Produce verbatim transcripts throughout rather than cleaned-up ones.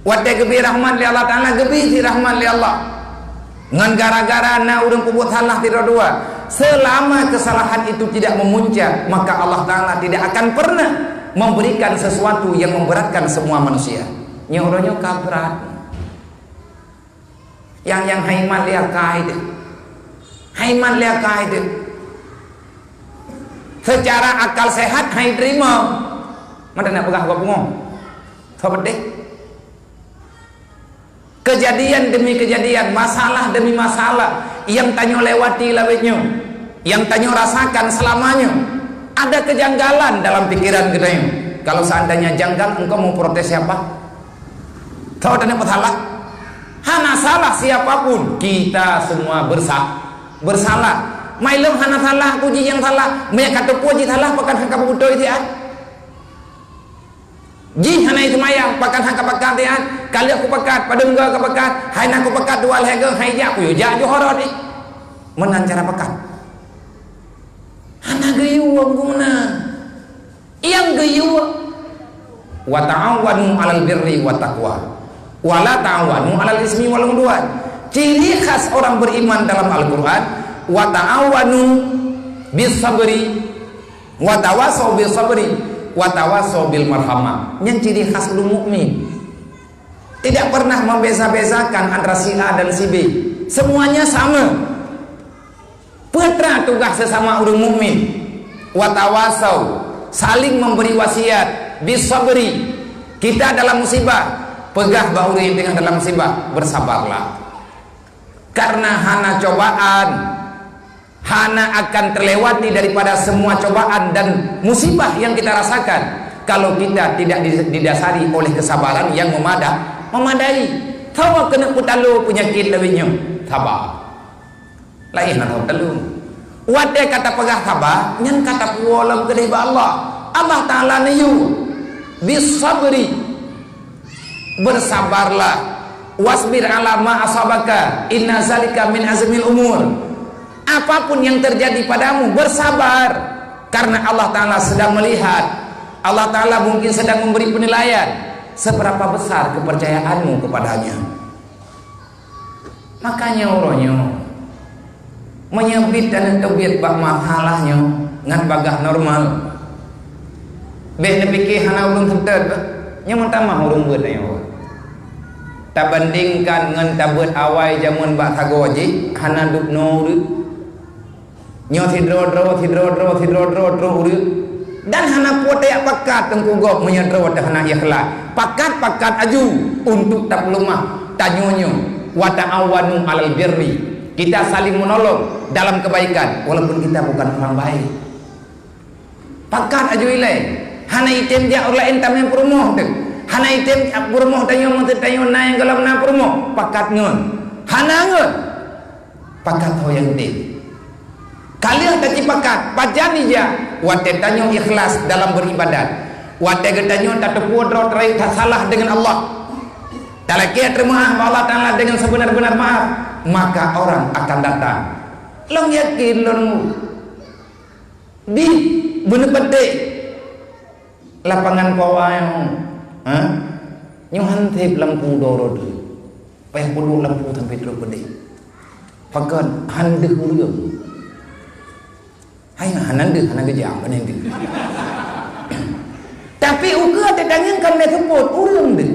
Watée geubri rahmat lé Allah Taala, geubri cit rahmat lé Allah. Ngon gara-gara na ureuëng peubuet salah sidroe dua, selama kesalahan itu tidak memuncak, maka Allah Taala tidak akan pernah memberikan sesuatu yang memberatkan semua manusia. Nyoe uroe nyoe ka brat. Nyang, nyang hai mat lé akai teuh. Hai mat lé akai teuh. Secara akal sehat hai teurimong. Mata nak peugah bak pungo. Soe peudeh? Kejadian demi kejadian, masalah demi masalah yang tanyoe lewati lawét nyoe, yang tanyoe rasakan selama nyoe, ada kejanggalan dalam pikiran geutanyoe. Kalau seandainya janggal, engkau mau protes siapa? Tahu tadi masalah? Hana salah siapapun, kita semua bersa-, bersalah. Mailong hana salah, aku ji yang salah. Meunyo ka teupeue ji salah, pakon hana ka beutôi siat? Jih hana seumayang, pakon hana ka pakat siat? Ka lheueh kupakat, padum goe ka pakat, hai na kupakat dua lhée goe, hai jak kuyue jak ju horot ih. Meunan cara pakat. Hana geuyue guna. Nyang geuyue, "Wa ta'awanu 'alal birri wat taqwa, wa la ta'awanu 'alal ismi wal 'udwan." Ciri khas orang beriman dalam Al-Qur'an, "Wa ta'awanu bis sabri, wa tawasau bis sabri, wa tawasau bil marhamah." Nyan ciri khas ureuëng mukmin. Tidak pernah membeza-bezakan antara si A dan si B. Semuanya sama. Peue teuma tugaih sesama ureuëng mukmin? Watawasau, saling memberi wasiat, bisabri. Kita dalam musibah, peugah bak ureuëng nyang teungoh dalam musibah, "Bersabarlah." Karena hana cobaan, hana akan terlewati daripada semua cobaan dan musibah yang kita rasakan kalau kita tidak di-, didasari oleh kesabaran yang memada-, memadai. Sawa keuneuk peutalo peunyakét lawét nyoe, saba. Laén lam lôn. Watée ka tapeugah saba, nyan ka tapuwoe lom keudeh bak Allah. Allah Taala neuyue, "Bisabri, bersabarlah, wasbir ala ma asabaka, inna zalika min azmil umur." Apapun yang terjadi padamu, bersabar, karena Allah Taala sedang melihat. Allah Taala mungkin sedang memberi penilaian seberapa besar kepercayaanmu kepadanya. Makanya uroe nyoe, meunyoe biet taneuk teubiet bak masalah nyoe ngon bagaih normal, bék neupike hana ureuëng seutôt, nyoe meutamah ureuëng beuet nyoe. Tabandingkan ngon tabeuet awai jameun bak sagoe jih, hana dubnoe ureuëng. Nyoe sidroe-droe, sidroe-droe, sidroe-droe troh ureuëng. Dan hana peue tajak pakat teungku gob meunyoe droe teuh hana ikhlas. Pakat-pakat aju untuk tapeuleumah tanyoe nyoe. "Wa ta'awanu 'alal birri." Kita saling menolong dalam kebaikan walaupun kita bukan orang baik. Pakat aju ilée. Hana item jak ureuëng laén tamé peurumoh teuh. Hana item jak peurumoh tanyoe meunteuk tanyoe na nyang gohlom na peurumoh. Pakat ngon. Hana ngon. Pakat ho nyang udeb. Ka lheueh tacipakat, pajan ija, watée tanyoe ikhlas dalam beribadat. Watée geutanyoe tateupeue droe teuh salah deungon Allah. Talakée teumeu'ah bak Allah Taala deungon seubeuna-beuna meu'ah, maka orang akan datang. Lôn yakin lôn dih beuneupeudeh lapangan pawa nyoe. Ha? Nyoe han seb lampu doro deuh. Payah peuduek lampu sampai trok peudeh. Pakon han deuh ureuëng. Hai hana deuh, hana geujak, pane deuh. Tapi ukeue teutangieng kan lé seupôt ureuëng deuh.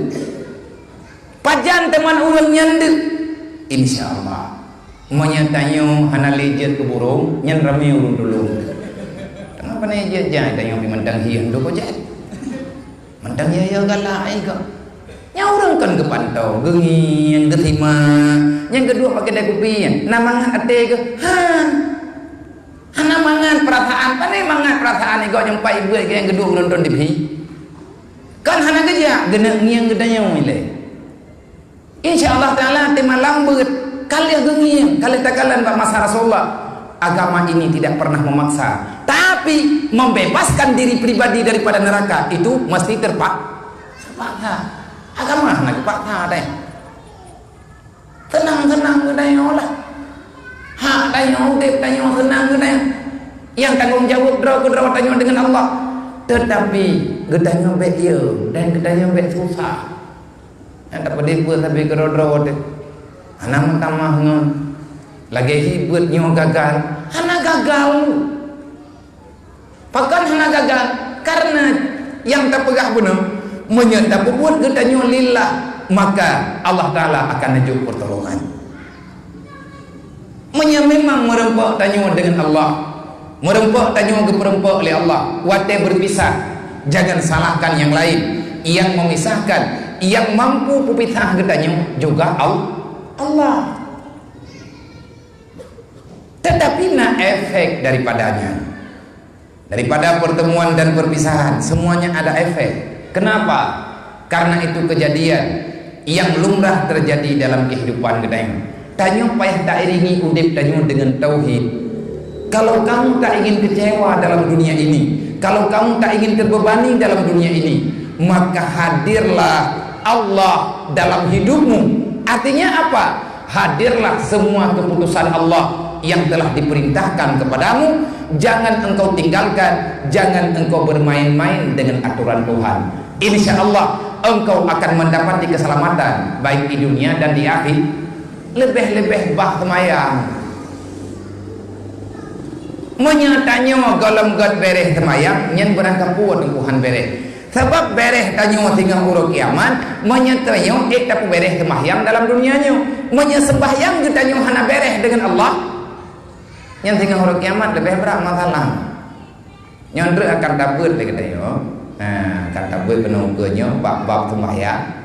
Pajan teuma ureuëng nyan deuh. Insya Allah. Meunyoe tanyoe hana lé jeuet keu burông, nyan ramé ureuëng tulông. Teuma pane jeuet jai tanyoe pi mantong hieng dua ko jai. Mantong ya, ya galak ai kok. Nyang ureuëng kon geupantoe, geungieng, geusimak, nyang geuduek bak keude kupi, na mangat até geuh? Han. Hana mangat peurasaan, pane mangat peurasaan igoe nyang pat ibuet nyang geuduek geunonton T V. Kan hana geujak, geuneuk ngieng geutanyoe ilée. Insya Allah Taala teuma lam beuet, ka lheueh geungieng, ka lheueh takalon bak masa Rasulullah. Agama ini tidak pernah memaksa, tapi membebaskan diri pribadi daripada neraka itu mesti terpak-, terpaksa. Agama hana geupaksa deh. Seunang-seunang geutanyoe lah. Hak tanyoe, udeb tanyoe, seunang geutanyoe. Nyang tanggong jaweueb droe keudroe tanyoe deungon Allah. Teutapi geutanyoe bék yo dan geutanyoe bék susah. Nyang tapeudeh beuet sabe keudroe-droe teuh. Hana meutamah ngon. Lagèe hi beuet nyoe gagal. Hana gagal. Pakon hana gagal? Karena nyang tapeugah bunoe, meunyoe tapeubuet geutanyoe lillah, maka Allah Taala akan neujok peutulongan. Meunyoe memang meureumpok tanyoe deungon Allah, meureumpok tanyoe geupeureumpok lé Allah, watèe beupisah, jangan salahkan nyang laén. Nyang memisahkan, nyang mampu peupisah geutanyoe juga Al-, Allah. Tetapi na efek daripadanya. Daripada pertemuan dan perpisahan, semuanya ada efek. Kenapa? Karena itu kejadian yang lumrah terjadi dalam kehidupan geutanyoe. Tanyoe payah tairingi udép tanyoe dengan tauhid. Kalau kamu tak ingin kecewa dalam dunia ini, kalau kamu tak ingin terbebani dalam dunia ini, maka hadirlah Allah dalam hidupmu. Artinya apa? Hadirlah semua keputusan Allah yang telah diperintahkan kepadamu, jangan engkau tinggalkan, jangan engkau bermain-main dengan aturan Tuhan. Insya Allah, engkau akan mendapati keselamatan, baik di dunia dan di akhir. Leubeh-leubeh bah seumayang. Meunyoe tanyoe gohlom göt bèrèh seumayang, nyan beurangkapeue Tuhan bèrèh. Sabab bèrèh tanyoe singoh uroe kiamat, meunyoe tanyoe ék tapeubèrèh seumahyang dalam dunia nyoe. Meunyoe seumahyang geutanyoe hana bèrèh deungon Allah, nyan singoh uroe kiamat leubeh brat masalah. Nyoe treuk akan tabeuet lé geutanyoe. Ha, akan tabeuet keunoe ukeue nyoe bab-bab seumahyang.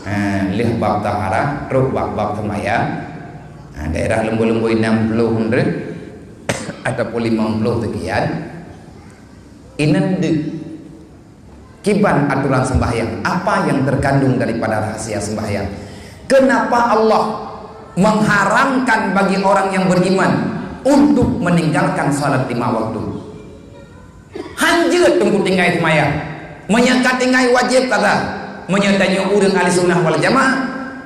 Ha, lheueh bab taharah, trok bab-bab seumahyang. Ha, daerah leumbôi-leumbôi enam puluh treuk ataupun lima puluh sekian. Inan deuk. Kiban aturan sembahyang, apa yang terkandung daripada rahasia sembahyang? Kenapa Allah mengharamkan bagi orang yang beriman untuk meninggalkan salat lima waktu? Hanjeuet teungku tinggai seumayang. Meunyoe ka tinggai wajéb qadha. Meunyoe tanyoe ureueng ahli sunnah wal jamaah,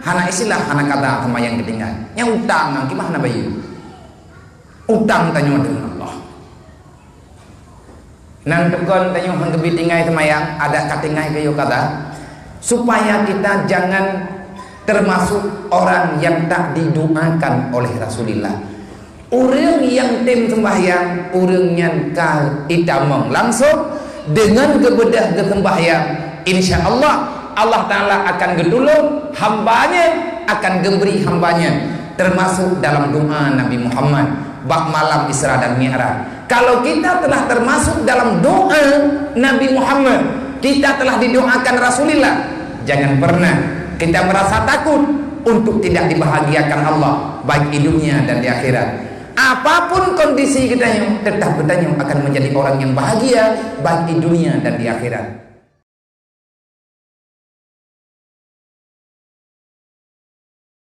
hana istilah hana qadha seumayang geutinggai. Nyang utang nang kiban hana bayeue. Utang tanyoe deungon Allah. Nan tukon tanyoe han geubi tinggai seumayang, adak ka tinggai geuyue qadha, supaya kita jangan termasuk orang yang tak didoakan oleh Rasulullah. Ureueng nyang tem sembahyang, ureueng nyan ka itamong langsung deungon geubeudôh geusembahyang, insya Allah, Allah Taala akan geutulông hamba-Nya, akan geubri hamba-Nya, termasuk dalam doa Nabi Muhammad bak malam Isra dan Mi'raj. Kalau kita telah termasuk dalam doa Nabi Muhammad, kita telah didoakan Rasulullah, jangan pernah kita merasa takut untuk tidak dibahagiakan Allah, baik di dunia dan di akhirat. Apapun kondisi geutanyoe, tetap geutanyoe akan menjadi orang yang bahagia, baik di dunia dan di akhirat.